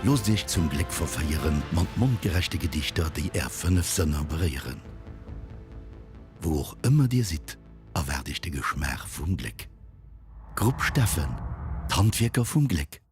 Loosst Iech zum Gléck verféieren mat mondgerechte Gedichter, déi Är 5 Sënner beréieren. Wou och ëmmer Dir sidd, erwaart Iech de Geschmaach vum Gléck. Groupe Steffen, d'Handwierker vum Gléck.